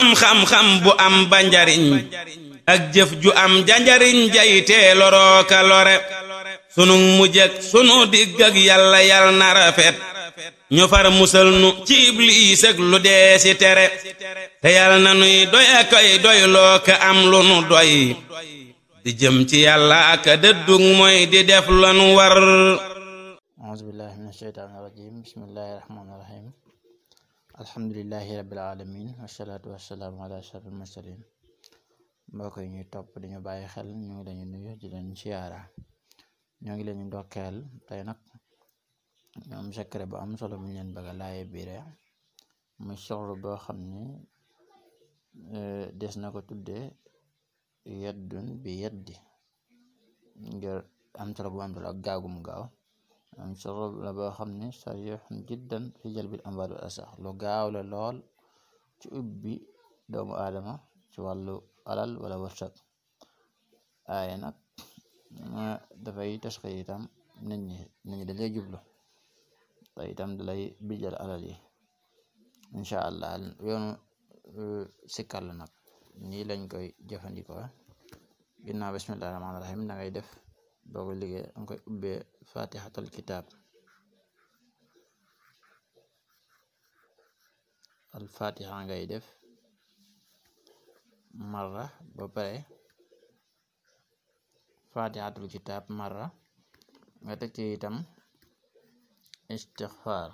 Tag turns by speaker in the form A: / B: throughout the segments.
A: xam-xam bu am ba njariñ ak jëf ju am janjariñ jaytee lorooka lore sunu mujj ak sunu digg ak yàlla yal na rafet ñu far musal nu ci ibliis ak lu dee si tere te yal na nuy doy akay doy loo ka am lu nu doy di jëm ci yàlla ak dëddug mooy di def lanu war.
B: auzu billahi min asheytaani rajim bismillahi rahmaani rahim alhamdulillahi rabbil alamin wasalaatu wasalaamu ala ashrafil mursalin mbokk yi ñuy topp dañu bàyyi xel ñu ngi lañu nuyu di leen siyaara ñoo ngi leen ndokkeel tey nag ñoom secret bu am solo bu ñu leen bëgg a laaye biire muy soxla boo xam ni des na ko tuddee yeddun bi yeddi ngir am solo bu am solo ak gaagum gaaw am solo la boo xam ne sarihun jiddan fi jalbil amwaal wal arsaaq lu gaaw la lool ci ubbi doomu aadama ci wàllu alal wala wërsëg waaye nag dafay tasxe itam nit ñi dañ lay jublu te itam dalay bijjal alal yi incha allah yoonu sikkar la nag nii lañ koy jëfandikoo ginnaaw bismillahi rahmaani rahim da ngay def boo ko liggéey danga koy ubbee fatihatul kitab al fatiha ngay def marra ba pare fatihatul kitab marra nga teg ci itam istighfar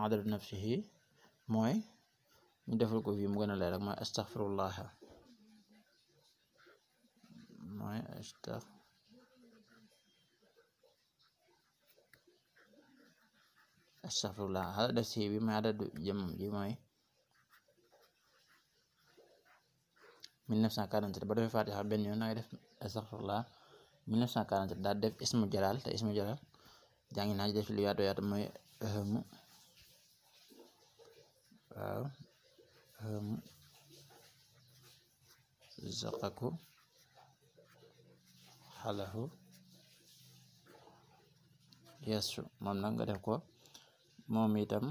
B: adadu nafsihi mooy ñu defal ko fii mu gën a leer rek mooy astaghfirullah mooy astaghfirullah adadu nafsihi bi mooy adadu jëmmam ji mooy 1947 ba defee fatiha benn yoon dangay def astaghfirullah 1947 daal def ismu jalal te ismu jalal jàngi naa def lu yaatu mooy ëhëmu waaw ëhëmu zaqaku xalahu yesu moom nag nga def ko moom itam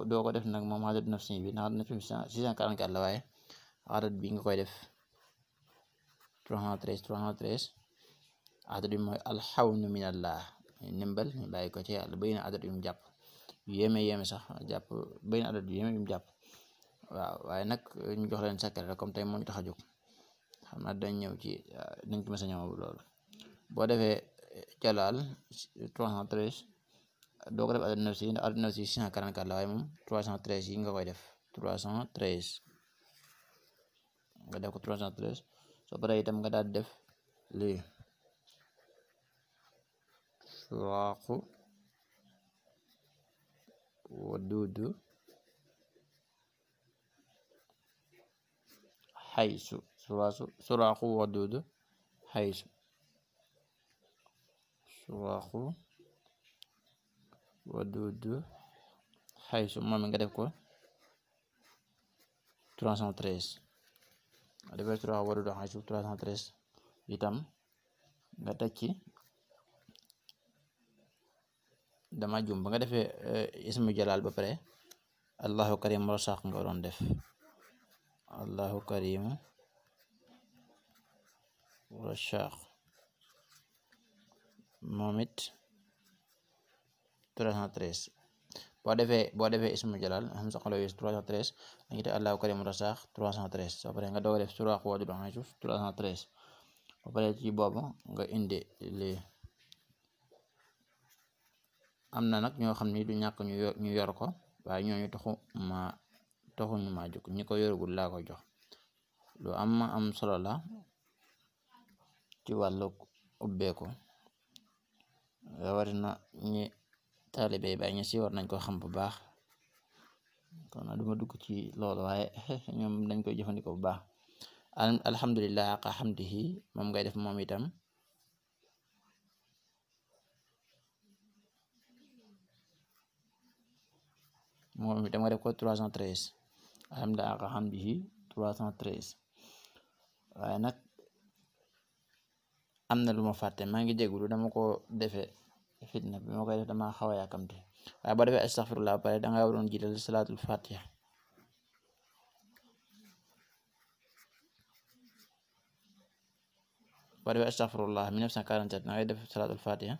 B: doo ko def nag moom adad nafsi bi ndax adad nafsi 644 la waaye adad bi nga koy def 313 adad bi mooy alxawnu minallah ndimbal ñu bàyyi ko ci yàlla bëri na adad yu mu jàpp yu yéeme sax jàpp bëri na adad yu yéeme yu mu jàpp waaw waaye nag ñu jox leen secret rek comme tey moo ñu tax a jóg xam naa dañ ñëw ci dañ ci mës a ñëw loolu boo defee jalaal 313 doo ko def adad nafsi ndax adad nafsi 644 la waaye moom 313 yi nga koy def 313 nga def ko 313 soo paree itam nga daal def lii suraaxu waduudu xaysu suraaxu waduudu xaysu suraaxu waduudu xaysu moom nga def ko 313 defee suraaxu waduudu xaysu 313 itam nga teg ci dama jum ba nga defee ismu jalal ba pare allahu karim rasaq nga doon def allahu karim rasaq moom it 313 boo defee ismu jalal xam sa xolo 313 dañu te allahu karim rasaq 313 soo pare nga doog def suraaxu waduudu xaysu 313 ba pare ci boobu nga indi lii am na nag ñoo xam ni du ñàkk ñu yor ko waaye ñooñu taxuñu ma jóg ñi ko yoragul laa ko jox lu am solo la ci wàllu ubbeeku rawatina ñi taalibe bay ñi si war nañ ko xam bu baax kon duma dugg ci loolu waaye ñoom dañ koy jëfandikoo bu baax alhamdulillah aqa hamdihi moom ngay def moom itam nga def ko 313 alhamdulillahi haqqa hamdihi 313. waaye nag am na lu ma fàtte, maa ngi jégalu, dama ko defee fitna bi ma koy def dama xaw a yàkkamti. waaye boo defee astaghfirullah ba pare danga waroon jiital salaatul fatiha. boo defee astaghfirullah 1947 dangay def salaatul fatiha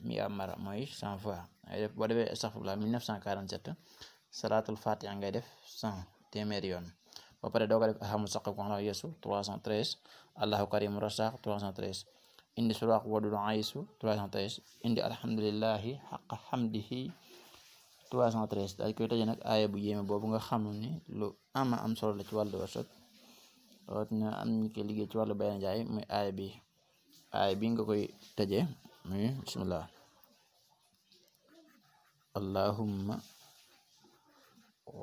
B: mi amara mooy 100 fois ngay def. boo defee astaghfirullah 1947 salaatul fatiha ngay def 100 téeméeri yoon. ba pare doo ko def ahamu saqi ko xanaa yeesu 313, allahu karimu rasaq 313, indi suraq wadudu aisu 313, indi alhamdulillahi xaqa xamdihi 313. daal koy tëje nag aaya bu yéeme boobu nga xam ni lu ama am solo la ci wàllu wërsëg, rawatina am ñu koy liggéey ci wàllu bay na jaay. muy aaya bi nga koy tëje muy bismillah, allahumma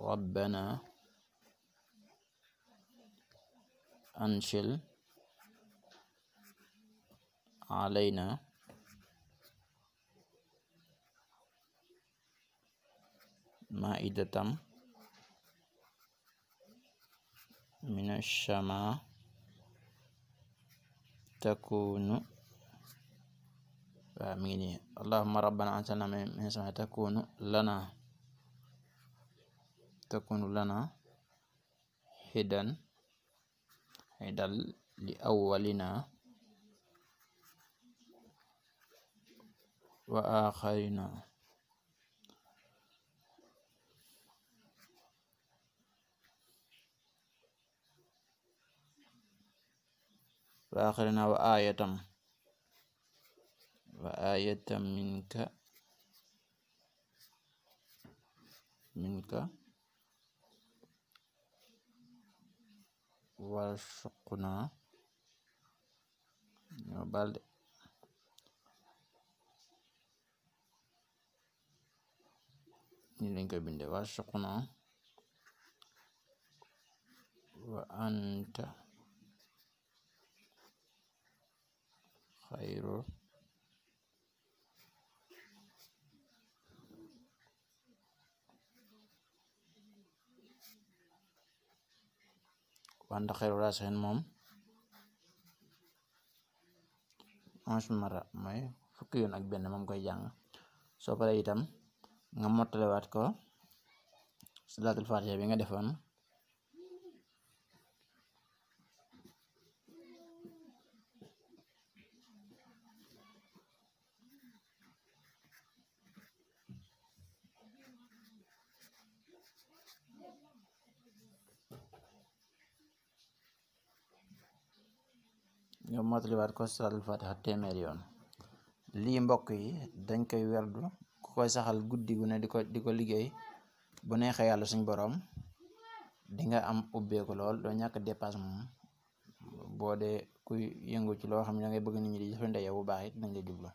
B: rabbana anshil alayna ma'idatam minash sama takunu, waaw mi ngi nii, allahumma rabbana ansilna minash sama takunu lana hidan li awwalina wa akharina wa ayatam minka warzuqna, ñoo balde ni lañ koy binde, warzuqna wa anta xayru raasixiin moom 11 mara mooy fukki yoon ak benn moom koy jàng. soo paree itam nga mottalewaat ko salaatul fatiha bi nga defoon salaatul fatiha téeméer yoon. lii mbokk yi dañ koy werdu ku koy saxal guddi gu ne di ko liggéey, bu neexee yàlla suñ borom di nga am ubbeeku lool, doo ñàkk dépasse moom. boo dee kuy yëngu ci loo xam ne da ngay bëgg nit ñi di jëfandikoo yow bu baax it nañ la jublu.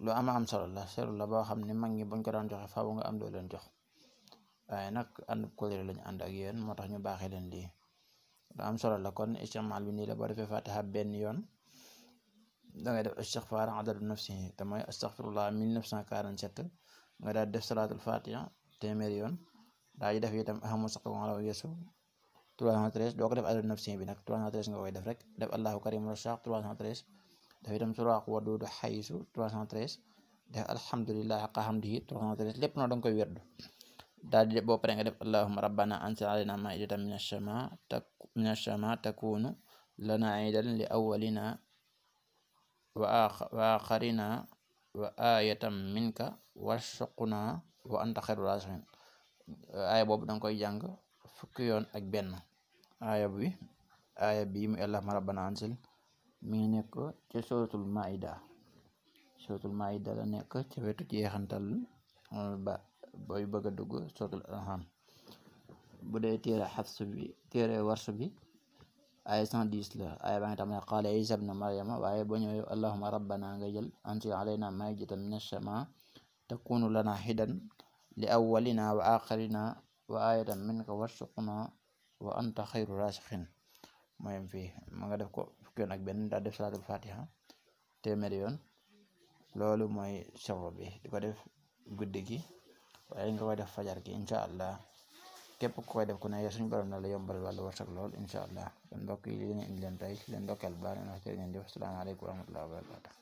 B: lu am solo la, seetlu la boo xam ne mag ñi buñ ko daan joxe faaw nga am doo leen jox, waaye nag ànd kóllëre lañu ànd ak yéen, moo tax ñu baaxee leen lii. lu am solo la. kon istimaal bi nii la, boo defee fatiha benn yoon dangay def istixfaar adadu nafsi te mooy astaghfirullah 1947, nga daal def salaatul fatiha téeméeri yoon, daa ji def itam ahamu saqi ko xanaa yeesu 313. doo ko def adadu nafsi bi nag 313 nga koy def rek. def allahu karimu rasaq 313, def itam suraq wadudu xayisu 313, def alhamdulillahi haqqa hamdihi 313. lépp noonu danga koy werdu. daal di boo paree nga def allahumma rabbana anzil alayna ma'idatan minash sama takunu lana iidan li awwalina wa akharina wa ayatan minka warzuqna wa anta xayrul raasiqiin. aaya boobu danga koy jàng fukki yoon ak benn. aaya bi mu allahumma rabbana anzil mi ngi nekk ci suratul maida la nekk ci wetu jeexantal ba booy bëgg a dugg suratul an'am. bu dee téere warsh bi aaya 110 la. aaya ba nga tam ne qaala Iisa ibnu Maryama, waaye boo ñëwee allahumma rabbana nga jël anzil alayna maa'idatan minash samaa takunu lana hidan li awwalina wa axirina wa ayatan minka warzuqna wa anta xayru raasiqiin. mooy fii ma nga def ko fukki yoon ak benn, daal def salaatul fatiha téeméeri yoon. loolu mooy sirru bi, di ko def guddi gi waaye nga koy def fajar gi incha allah. képp ku koy def ku ne suñu borom na la yombal wàllu wërsëg lool incha allah kon mbokk yi li leen indi leen tey leen ndokkeel baax na wax jërë ngeen jëf asalaamaaleykum wa rahmatullahi wa barakatuh